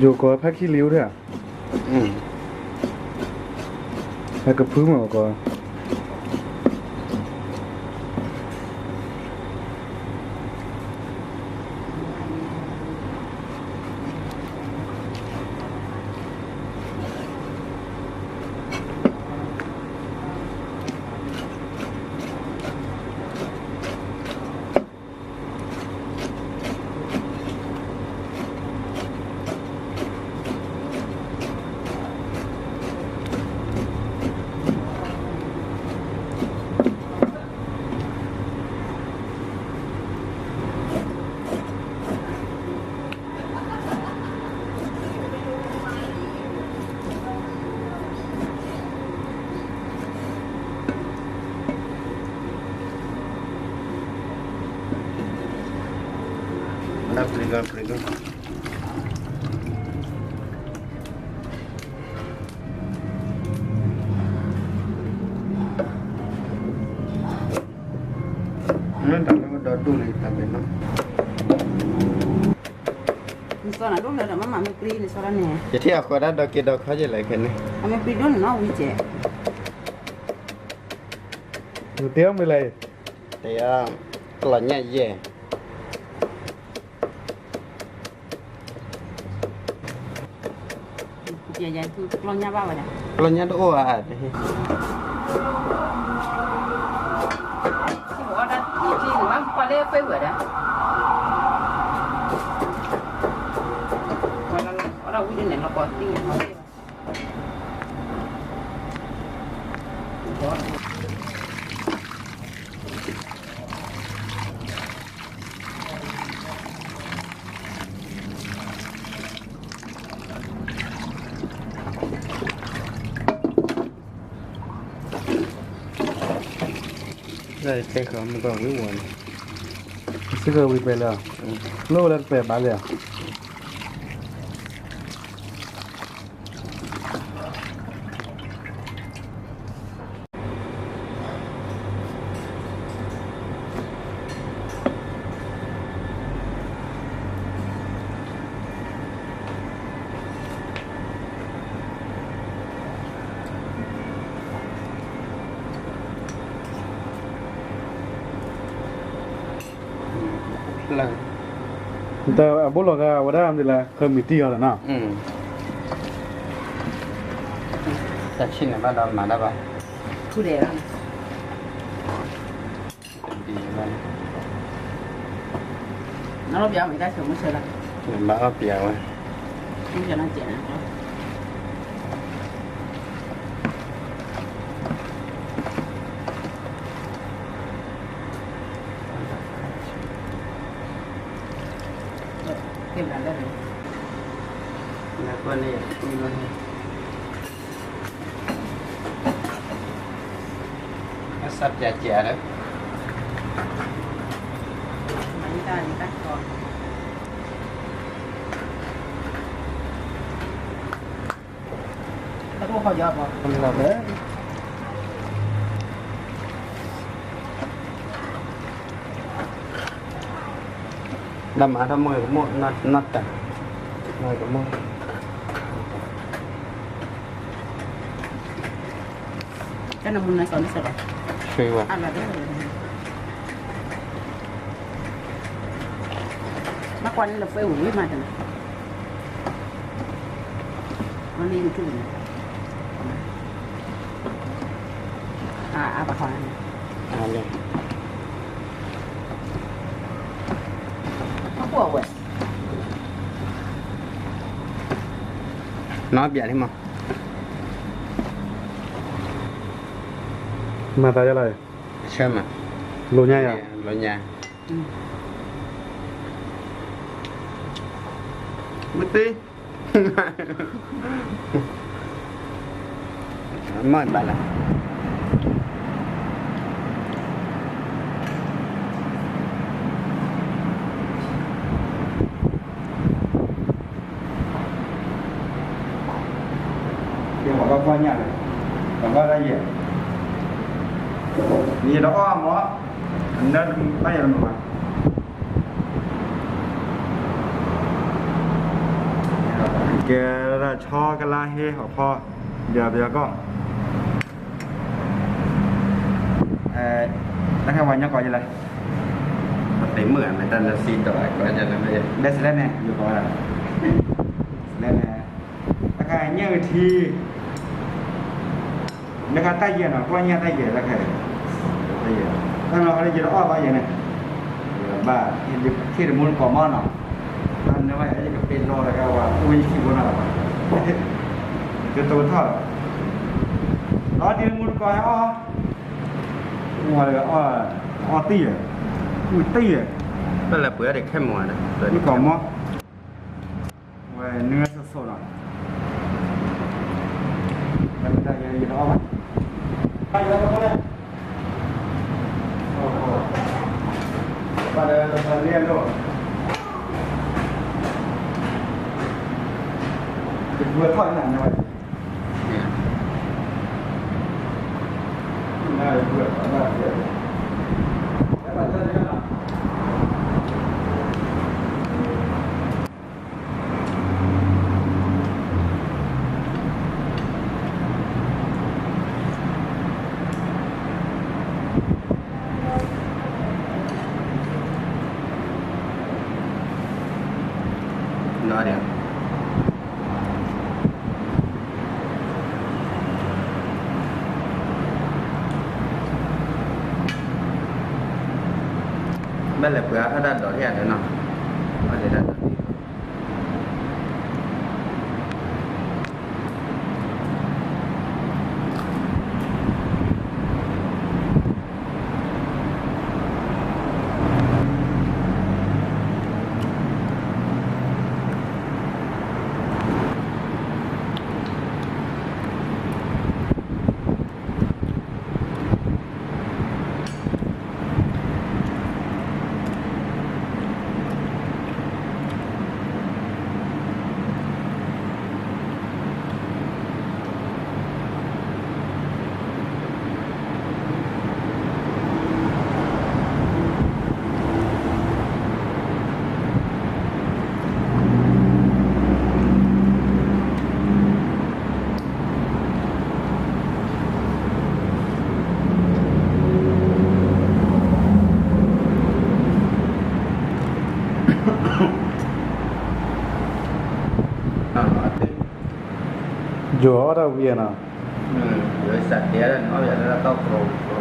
ယိၤကီးဖးခံလံအိၣ်ထဲဧါ, ဟဲကဖုမ့ၢ်ကီး လၢပျံၤဂီၢ်ပျံၤဂီၢ် လၢတၢ်လၢဒီဒူၣ်လံတၢ်မ့ၢ်နီၤ, နစီနၤဒိၣ်လၢဒီးမ့မ့ၢ်မ့ၢ်ပြံနစီဒၣ်န့ၣ်, ယထံၣ်အဃိဒၣ်ဒီးက့ၤဒီးခီယဲၢ်လဲၣ်ခဲန့ၣ်, အမ့ၢ်ပြံဒိၣ်န့ၣ်နီၤဝံၤကဲ, နတဲအီၤမ့ၢ်လဲၣ်, တဲအီၤ, ကျီၢ်ညၣ်ယဲၢ် ကျီၢ်ညၣ်တအိၣ်ဧါ, လၢတဲဃီမ့ၢ်ကီၢ်ဝံၤဝီၤန့ၣ်, စ့ၢ်ကီးဝံၤပဲာ်လၢ, လိၣ်ဝဲလၢတပဲာ်ဘၣ်လၢ တၢ်အဘိလီၤဂာ်ဝဲဒၣ်မ့ၢ်လၢ ခၢမံၤတံၢ်အီၤလီၤနီၤ, တၢ်ဆံၣ်န့ၣ်ဘၣ်ဒီးမၤတၢ်ဘၣ်, နဘၣ်အီၣ်ပျးဝဲ, စးပျးကဲးဒီး တၢ်အိၣ်ဃီယီၤဘၣ်, ဒီးမၤထီၣ်မိၢ်ကမိၣ်နီၢ်တၢ်, မိၢ်ကမိၣ် တၢ်နမူနစီန့ၣ်စ့ၢ်ကီး, ဆွေဝါ, မၤကွၢ်န့ၣ်လၢ Facebook ဝံၤမၤတၢ်န့ၣ်, မၤလၢ YouTube န့ၣ်, အါ အါ ပှၤဃီန့ၣ်, အကွၢ်ဝဲ, နီၢ်ပျးလံမး, မၤသးယါလီၤ, ဆၢမး, လိာ်ညါယါ, လိာ်ညါ, မ့ၢ်သ့ မ့ၢ်ဘၣ်လၢ ယဘၣ်ဘၣ်ကွၢ်ညၣ်လၢ ဘၣ်ဘၣ်တၢ်ယဲၢ်, ယတအီၣ်မး, နဘၣ်ယဲၢ်တမုာ်ဘၣ်. ကဲဒၣ်ဆီကလါဟ့ဟီၣ်ခီ, ယပယီၤကီၢ်, တၢ်ခဲပှၤညီကိးယလဲၣ်, ပသ့ၣ်မုၣ်ဧါ မ့ၢ်တၢ်လၢစံးဒီး ဘဲစလဲန့ၣ် ယကိးဝဲဒၣ်, စလဲန့ၣ်, တၢ်ခဲညၣ်ကထံ လၢခါတၢ်ယဲၢ်နီၤ ကွၢ်ညၣ်တၢ်ယဲၢ်လၢခဲ, တၢ်ယဲၢ်, တၢ်နီၤခီလၢယတအီၣ်ဘၣ်ယဲၢ်န့ၣ်, ဘၣ်, ထံၣ်တမူတကိးမီၢ်နီၤ, တၢ်နၢ်ဘၣ်ယဲၢ် ယကပ့ၤလီၤတၢ်ခဲဝဲ အိၣ်ဝဲယခံဘိနီၤ, ယတတိထီၣ်လီၤ, လီၤဒ်တမူတကိးဟဲအီၣ်, အီၣ်တံၢ်, အီၣ်တံၢ်, မုၢ်တံၢ်, ပလဲၤပှ့ၤအီၣ်ဒီးခဲမုၢ်ဝဲဒၣ်, မုၢ်ကိးမီၢ် ဝဲနွံဝဲစိၤစိၤနီၤ, ဝဲမ့ၢ်တၢ်ယဲၢ်ယတအီၣ်ဘၣ်, ဘၣ်ဒီးတဖၣ်လံၣ်ဒိၣ်, ယဘှီထီၣ်နၤန့ၣ်ဝဲ, နဘှီထီၣ်နၤ, ဘၣ်လဲၤပှ့ၤအါထီၣ်တၢ်ဒိးထံၣ်အဒၢးနီၤ, ဘၣ်လဲၤတၢ်ဒိးထံၣ် ယိၤအီၣ်တၢ်ဝံၤနီၤ, ယိၤစးတဲဒၣ်န့ၣ်အီၣ်ယၤလၢတၢ်တီၢ်ကျိၤကျိၤ